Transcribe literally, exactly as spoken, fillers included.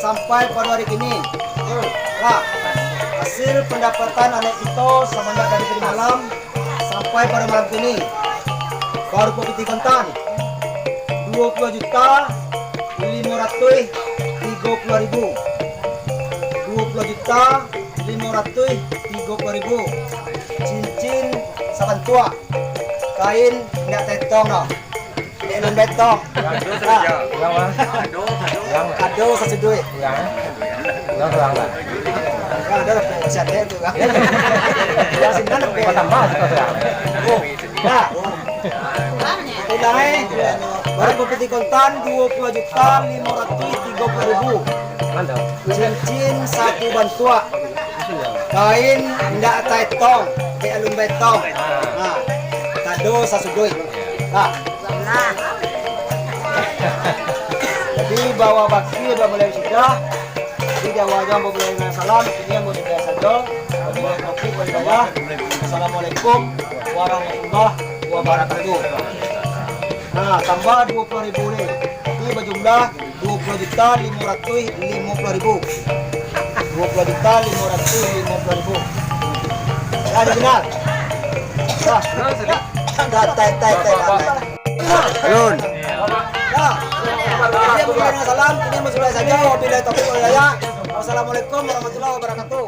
Sampai pado ari kini, lah, hasil pandapatan anak kito samanjak dari tadi malam sampai pado malam kini, barupo pitih kontan, duo puluah juta limo ratuih tigo puluah ribu. Duo puluah juta limo ratuih tigo puluah ribu. Cincin sabantuak, kain indak taetong doh. Dek nan betong. Ado sajo. Ado, ado. Ado sasuduik. Kurang. Kurang, kurang lah. Kan ado lah, siapa tu kan? Yang sinan lebih. Patambah suka kurang. Oh, nah. Tunai, barupo pitih kontan duo puluah juta limo ratuih tigo puluah ribu. Mantap. Cincin satu bantuak. Kain indak taetong, dek alun betong. Ha, tado sasuduik. Ha. Jadi, bawa bakti udah mulai sudah. Jadi, di awalnya mau mulai dengan salam, ini yang mau sudah saja. Wabillahi taufiq wal hidayah. Assalamualaikum warahmatullahi wabarakatuh. Nah, tambah dua puluh ribu ni. Ini berjumlah dua puluh juta lima ratus lima puluh ribu. Dua puluh juta lima ratus lima puluh ribu. Ya, dikenal. Dah. Dah, tai, tai, tai, tai. Alun. Dah. Jadi, yang berkenan salam, ini yang bersudah saja. Wabillahi taufiq wal hidayah. Wassalamualaikum warahmatullahi wabarakatuh.